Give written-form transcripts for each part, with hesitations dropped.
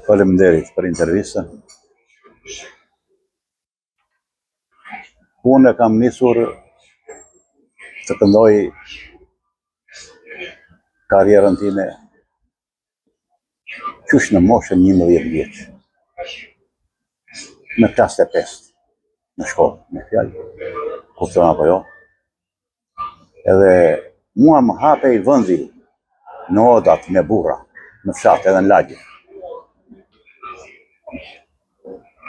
Faleminderit për intervistën. Unë kam nisur të këndoj karrierën time qysh në moshën 11 vjeç. Në klasë të pestë, në shkollë, me fjalë, kupton apo jo? Edhe mua më hapej vëndi në odat me burra, në fshat edhe në lagje.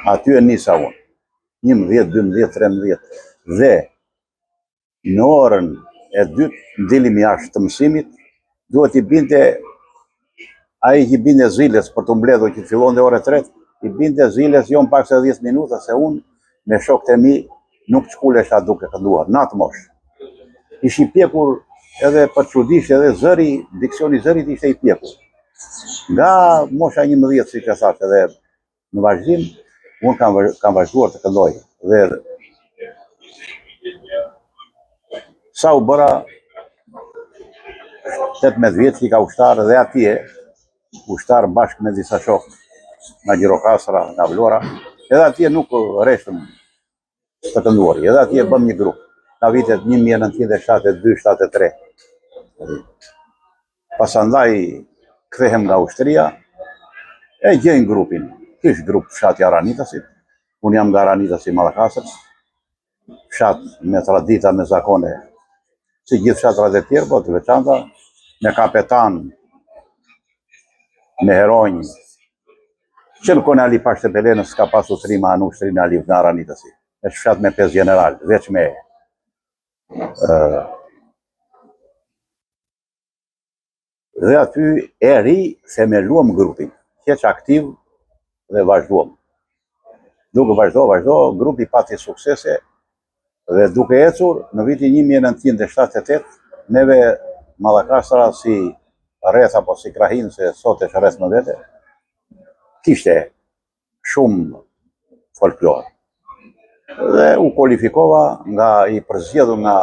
Aty e nisa unë, 11, 12, 13, dhe në orën e dytë, në dilim jashtë të mësimit, duhet i binte Ai që i binte ziles për t'u mbledhur që të fillonte ora e tretë, i binte ziles jo më pak se 10 minuta se unë me shokët e mi nuk çkulesha duke kënduar në atë moshë. Ish i pjekur edhe për çudi edhe zëri, diksioni i zërit ishte i pjekur. Nga mosha 11 siç e thashë edhe Në vazhdim, unë kam, kam vazhduar të këndoj dhe sa u bëra 18 vjeç ika ushtar dhe atje ushtar bashkë me disa shokë nga Gjirokastra, nga Vlora, edhe atje nuk reshtëm të kënduari. Edhe atje bëmë një grup, në vitet 1972-73. Pasandaj kthehem nga ushtria, e gjejnë grupin. Kish grup fshati Aranitasit, unë jam nga Aranitasi i Mallakastrës, fshat me tradita, me zakone, si gjithë fshatrat e tjerë, po të veçanta, me kapetan, me heronj, Që në kohën e Ali Pashë Tepelenës ka pasur trima në ushtrinë e Aliut në Aranitasi. Është fshat me 5 gjeneral, veç me ë Dhe aty e rithemeluam grupin, qesh aktiv dhe vazhduam. Duke vazhdo, vazhdo, grupi pati suksese dhe duke ecur në vitin 1978, neve Mallakastra si rreth apo si krahinë, se sot është rreth më vete, kishte shumë folklor. Dhe u kualifikova nga i përzgjedhur nga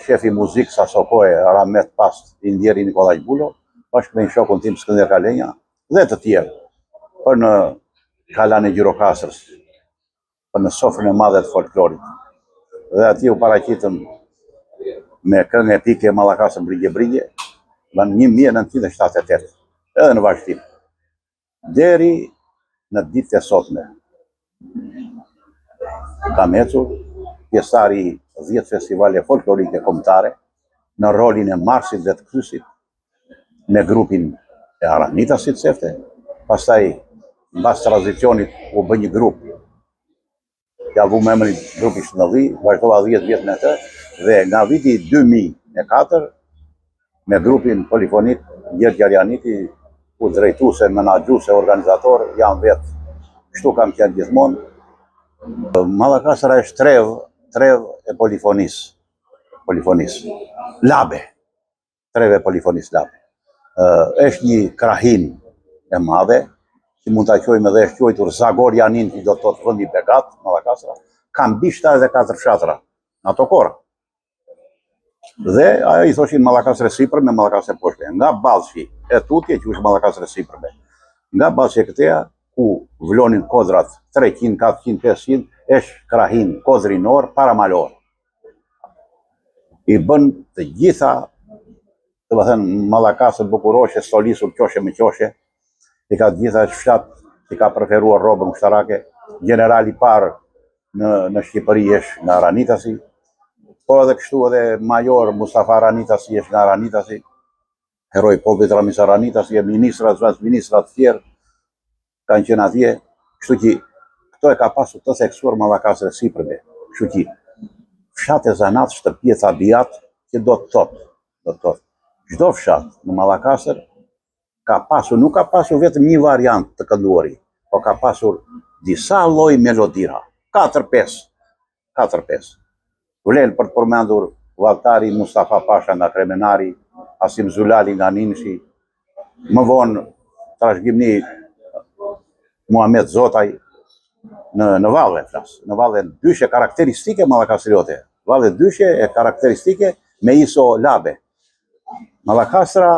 shefi i muzikës aso kohe rahmet pastë i ndjeri Nikollaq Bulo, bashkë me një shokun tim Skënder Kalenja dhe të tjerë për në Kalanë e Gjirokastrës, për në sofrën e madhe të folklorit. Dhe atje u paraqitëm me këngë epike Mallakastrën brigje brigje, në 1978, edhe në vazhdim. Deri në ditët e sotme. Kam ecur pjesëtar i 10 festivale folklorike kombëtare në rolin e marrësit dhe të kthyesit me grupin e Aranitasit sefte, pastaj mbas tranzicionit u bë një grup Ja vumë emrin grupi Shëndolli, vazhdova 10 vjet me të dhe nga viti 2004 me grupin polifonik Gjergj Arianiti ku drejtuese, menaxhuese, organizator jam vetë. Kështu kam qenë gjithmonë. Mallakastra është trevë, trevë e polifonisë. Polifonisë. Labe. Trevë e polifonisë labe. Është një krahinë e madhe, që mund ta quajmë edhe është quajtur Zagor Janin, që do të thotë vend i begatë, Mallakastra, ka mbi 74 fshatra në ato kohë. Dhe ajo i thoshin Mallakastrë e sipërme, Mallakastrë e poshtme. Nga Ballshi e tutje që është Mallakastrë e sipërme. Nga Ballshi e këteja ku vlonin kodrat 300, 400, 500, është krahinë kodrinor paramalor. I bën të gjitha, domethënë, Mallakastrën bukuroshe, stolisur qoshe më qoshe, i ka të gjitha është fshat që ka preferuar rrobën ushtarake, gjenerali i parë në, në Shqipëri është nga Aranitasi, po edhe kështu edhe major Mustafa Aranitasi është nga Aranitasi, heroi i popullit Ramiz Aranitasi, e ministra, zëvendësministra të tjerë, kanë qenë atje, kështu që këto e ka pasur të theksuar Mallakastrën e sipërme, kështu që fshat e zanat, shtëpi e tabiat, që do të thotë, do të thotë, çdo fshat në Mallakastër ka pasur, nuk ka pasur vetëm një variant të kënduari, po ka pasur disa lloj melodira, 4-5, 4-5. Vlen për të përmendur valltari Mustafa Pasha nga Kremenari, Asim Zulali nga Ninshi, më vonë trashëgimni Muhamet Zotaj në në valle flas, në valle dyshe karakteristike mallakastriote, valle dyshe e karakteristike me iso labe. Mallakastra.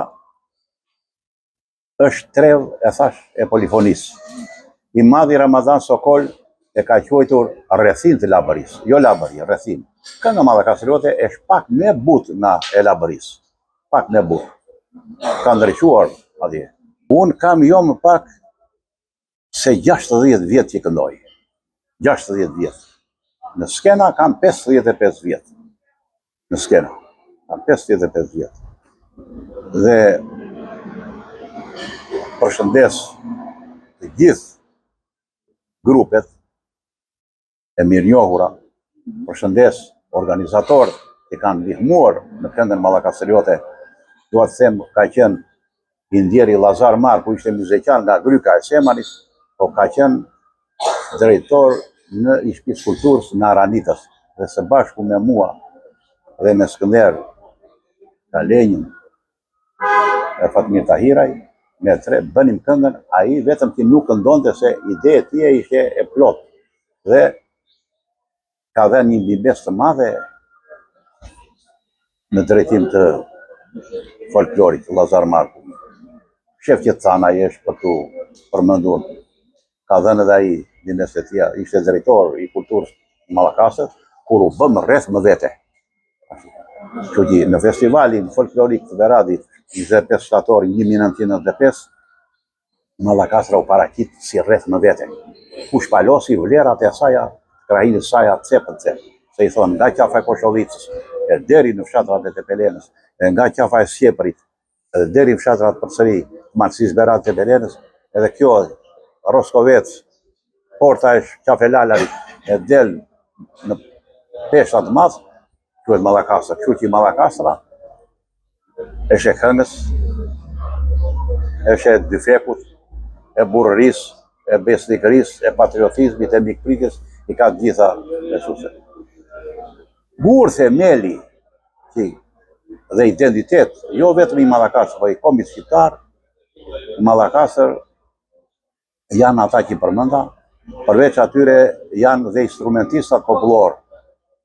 Është trevë, e thashë, e polifonisë. I madhi Ramadan Sokol e ka quajtur rrethinë të Labërisë, jo Labëri, rrethinë. Kënga mallakastriote është pak më e butë nga e Labërisë, pak më e butë. Ka ndriçuar atje. Unë kam jo më pak se 60 vjet që këndoj. 60 vjet. Në skena kam 55 vjet. Në skena kam 55 vjet. Dhe përshëndes të gjithë grupet e mirënjohura, përshëndes organizatorët që kanë ndihmuar në këngën mallakastriote, dua të them ka qenë i ndjeri Lazar Marku, ishte myzeqar nga Gryka e Semanit, po ka qenë drejtor në i shtëpisë kulturës në Aranitas dhe së bashku me mua dhe me Skënder Kalenjën e Fatmir Tahiraj, ne tre bënim këngën, ai vetëm që nuk këndonte se ideja e tij ishte e plotë dhe ka dhënë një ndihmesë të madhe në drejtim të folklorit Lazar Marku. Shefqet Canaj është për t'u përmendur, ka dhënë edhe ai ndihmesën e tij, ishte drejtor i kulturës në Mallakastër, kur u bëmë rreth më vete. Kështu që në festivalin folklorik të Beradit, 25 shtator 1995, Mallakastra u paraqit si rreth më vete, ku shpalosi vlerat e saja, krahinës saja cep për cep, se i thonë nga qafa e Koshovicës e deri në fshatrat e Tepelenës, e nga qafa e Sqeprit edhe deri në fshatrat përsëri Malësisë Berat Tepelenës, edhe kjo Roskovec, porta e Qafe Lalarit, e del në Peshta të Madh, quhet Mallakastra, kështu që Mallakastra është e këngës, është e dyfekut, e burrërisë, e besnikërisë, e patriotizmit, e mikpritjes, i ka të gjitha resurset. Gur themeli që dhe identitet, jo vetëm i Mallakastrës, po i kombit shqiptar, Mallakastër janë ata që përmenda, përveç atyre janë dhe instrumentistat popullorë,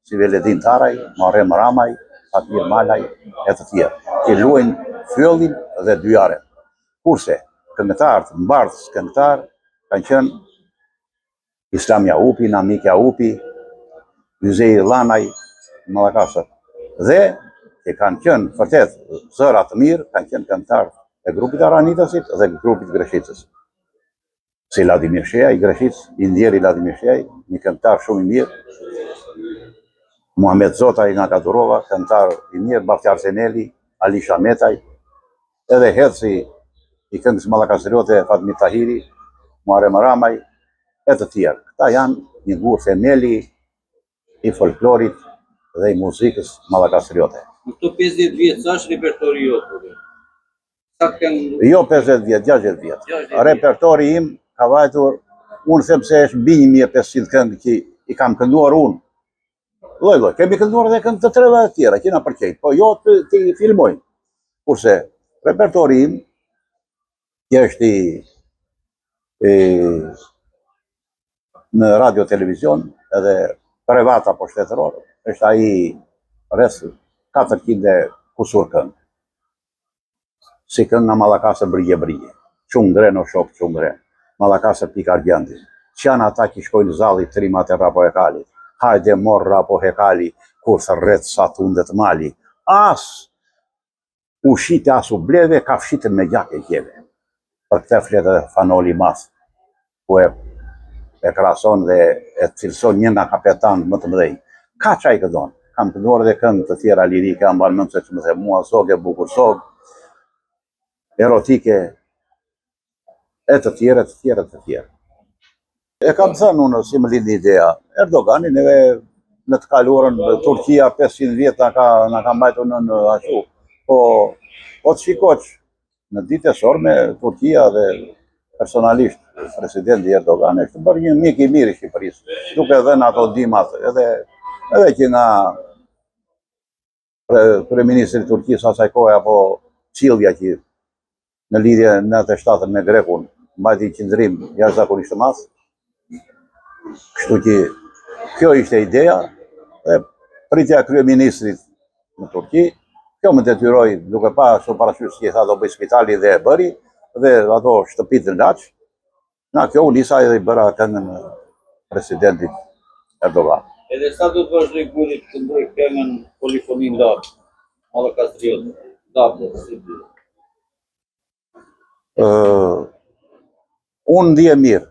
si Veledin Taraj, Muharrem Ramaj, Fatmir Malaj e të tjerë, që luajnë fyellin dhe dyjaren. Kurse, këngëtarët, mbartës këngëtarë, kanë qenë Islam Jaupi, Namik Jaupi, Yzeir Llanaj, Mallakastër. Dhe që kanë qenë vërtet zëra të mirë, kanë qenë këngëtarë e grupit Aranitasit dhe grupit Greshicës. Si Ladimir Shehaj, Greshicë, i ndjeri Ladimir Shehaj, një këngëtar shumë i mirë, Muhamet Zotaj nga Kadurova, këngëtar i mirë, Baftjar Zeneli, Ali Shametaj, edhe hedhësi i këngës mallakastriote Fatmir Tahiri, Muharrem Ramaj e të tjerë. Këta janë një gur themeli i folklorit dhe i muzikës mallakastriote. Në këto 50 vjet sa është repertori jot? Sa këngë? Jo 50 vjet, 60 vjet. Repertori im ka vajtur, unë them se është mbi 1500 këngë që i kam kënduar unë. Lloj lloj, kemi kënduar edhe këngë të trevave të tjera që na pëlqejnë, po jo të, t'i filmojmë. Kurse repertori im që është i, i në radio televizion edhe privat apo shtetëror, është ai rreth 400 e kusur këngë. Si kënga Mallakastër brigje brigje. Ç'u ngrenë o shokë ç'u ngrenë. Mallakastër pikë argjendit. Ç'janë ata që shkojnë zalli trimat e Rrapo Hekalit. Hajde mor Rrapo Hekali kur thërret sa tundet mali. As u shite as u bleve kafshitën me gjak e gjeve. Për këtë flet edhe Fan Noli i madh, ku e e krahason dhe e cilëson një nga kapetanët më të mëdhenj. Kaq ai këndon. Kam kënduar edhe këngë të tjera lirike, a mban mend se ç'më the mua, zog e bukur zog, erotike, e të tjera, të tjera, të tjera. E kam thënë unë si më lindi ideja, Erdogani neve në të kaluarën Turqia 500 vjet na ka na ka mbajtur në në ashtu. Po po të shikosh në ditë e sorme Turqia dhe personalisht presidenti Erdogan është bërë një mik i mirë i Shqipërisë, duke dhënë ato ndihmat edhe edhe që nga kryeministri i Turqisë asaj kohe apo sjellja që në lidhje në 97 me Grekun mbajti qëndrim jashtëzakonisht të madh. Kështu që kjo ishte ideja dhe pritja e kryeministrit në Turqi, kjo më detyroi duke pasur parasysh që i tha do bëj spitali dhe e bëri. dhe ato shtëpitë në Laç, na kjo u nisa edhe i bëra këngën presidentit Erdogan. Edhe sa do të vazhdojë Guri të këndojë këngën polifoninë labe, Mallakastriote, labe, si bie. Uh, unë ndihem mirë,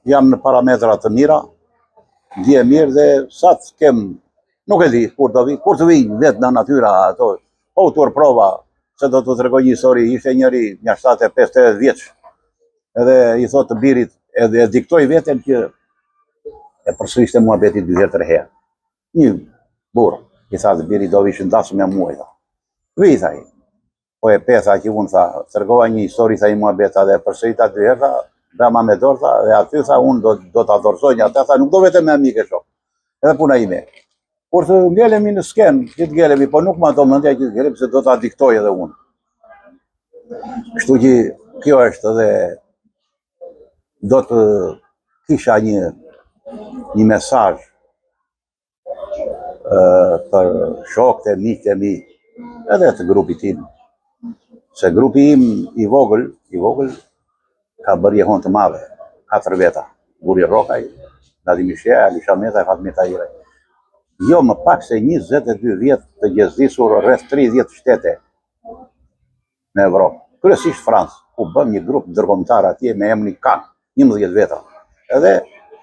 jam në parametra të mira, ndihem mirë dhe sa të kem, nuk e di kur do vi, kur të vi vetë në natyra ato, po u turprova, se do të tregoj një histori, ishte njëri nja 75-80 vjeç, edhe i thotë të birit, edhe e diktoi veten që e përsëriste muhabetin dy herë tre herë. Një burrë, i tha të birit do vish në dasëm me mua, i tha. Vi, tha ai. Po e pe, tha që unë, tha, tregova një histori, tha një muhabet, tha, dhe e përsërita dy herë, tha, bëma me dorë, tha, dhe aty, tha, unë do, do ta dorëzoj një atë, tha, nuk do vete me mik e shok. Edhe puna ime. Kur të ngelemi në skenë, që të ngelemi, po nuk ma do mendja që të ngelemi, se do ta diktoj edhe unë. Kështu që kjo është edhe do të kisha një një mesazh për shokët e miqtë e mi, edhe të grupit tim. Se grupi im i vogël, i vogël, ka bërë jehonë të madhe, katër veta, Guri Rrokaj, Vladimir Shehaj, Alisha Meta e Fatmir Tahiraj. Jo më pak se 22 vjet të gjezdisur rreth 30 shtete në Evropë, kryesisht Francë, ku bëmë një grup ndërkombëtar atje me emrin Kan, 11 veta. Edhe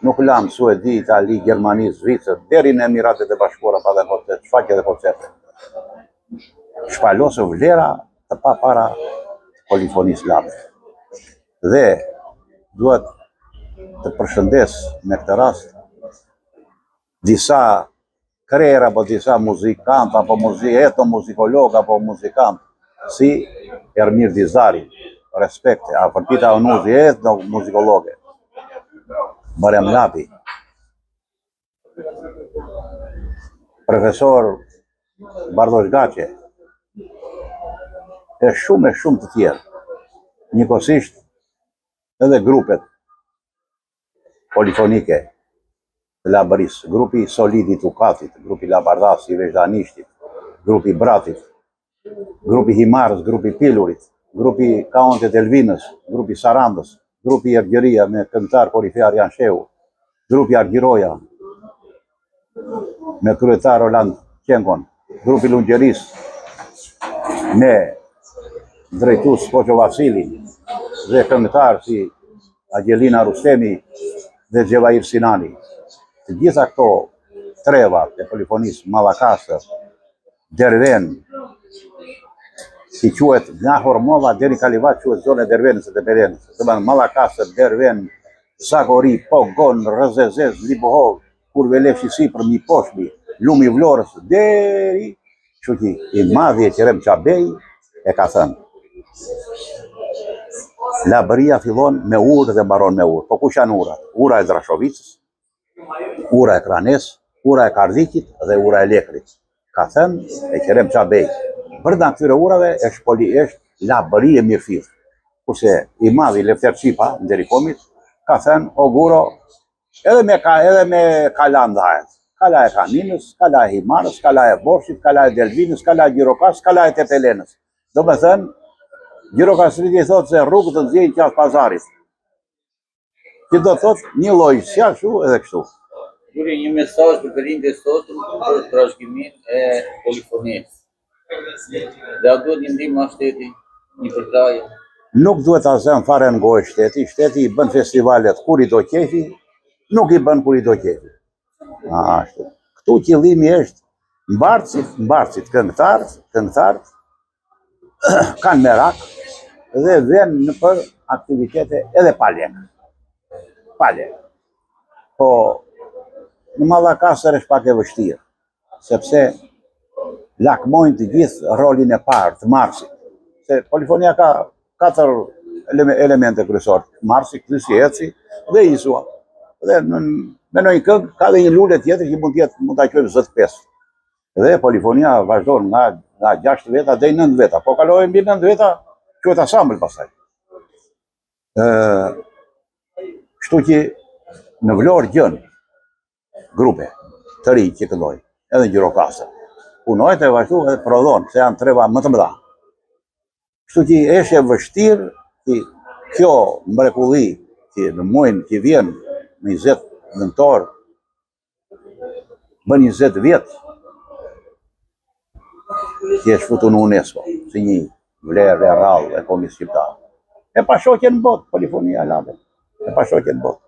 nuk lamë Suedi, Itali, Gjermani, Zvicër, deri në Emiratet e Bashkuara pa dhe koncerte, shfaqje dhe koncerte. Shpalosëm vlera të papara të polifonisë labe. Dhe duhet të përshëndes me këtë rast disa krerë apo disa muzikantë apo muzi etnomuzikologë apo muzikantë si Ermir Dizdari, respekte, Afërdita Onuzi, etnomuzikologe, Bajram Lapi, profesor Bardhosh Gaçe, e shumë e shumë të tjerë. Njëkohësisht edhe grupet polifonike të Labërisë, grupi Solidi i Dukatit, grupi Labardas i Vezhdanishtit, grupi Bratit, grupi Himarës, grupi Pilurit, grupi Kaonte Delvinës, grupi Sarandës, grupi Ergjëria me këngëtar korife Arjan Shehu, grupi Argjiroja me kryetar Roland Qenkon, grupi Lungjerisë me drejtues Koço Vasili dhe këngëtar si Agjelina Rustemi dhe Xhevair Sinani. Të gjitha këto treva të polifonisë Mallakastër, Derven, si quhet nga Hormova deri në Kalivaç quhet zona e Dervenës e Tepelenës. Domethënë Mallakastër, Derven, Zagori, Pogon, Rrëzezez, Libohovë, Kurvelesh i sipërm, i poshtmi, Lumi i Vlorës, deri kështu që i madhi Eqrem Çabej e ka thënë. Labëria fillon me urë dhe mbaron me urë. Po kush janë urat? Ura e Drashovicës, ura e Kranes, ura e Kardhiqit dhe ura e Lekrit. Ka thënë Eqrem Çabej. Brenda këtyre urave është poli është Labëri e mirëfilltë. Kurse i madhi Lefter Çipa, nderi kombit, ka thënë o Guro, edhe me ka edhe me kala ndahet. Kala e Kaninës, kala e Himarës, kala e Borshit, kala e Delvinës, kala e Gjirokastrës, kala e Tepelenës. Domethënë, Gjirokastriti i thotë se rrugët të nxjerrin Qafë Pazarit. Që do thotë një lloj si ashtu edhe kështu. Guri një mesazh për të rinjtë e sotëm për trashëgiminë e polifonisë. Dhe a duhet një ndihmë nga shteti, një përkrahje? Nuk duhet ta zëmë fare në gojë shteti, shteti i bën festivalet kur i do qejfi, nuk i bën kur i do qejfi. Ashtu. Këtu qëllimi është mbartësit, mbartësit, këngëtarët, këngëtarët kanë merak dhe vjen nëpër aktivitete edhe pa lek. Pa lek. Po, në Mallakastër është pak e vështirë, sepse lakmojnë të gjithë rolin e parë të marrësit. Se polifonia ka katër elemente kryesore, marrësi, kthyesi, hedhësi dhe isua. Dhe në, me ndonjë këngë ka dhe një lule tjetër që mund të jetë, mund ta quajmë zë të pestë. Dhe polifonia vazhdon nga nga 6 veta deri në 9 veta. Po kaloi mbi 9 veta, quhet ansambël pastaj. Ë Kështu që në Vlorë gjen grupe të rinj që këndojnë, edhe në Gjirokastër. Punohet e vazhdu edhe prodhon, se janë treva më të mëdha. Kështu që është e vështirë Që kjo mbrekulli që në muajin që vjen, në 20 nëntor, bën 20 vjet që është futur në UNESCO, si një vlerë e rrallë e kombit shqiptar. E pashoqe në botë, polifonia labe. E pashoqe në botë.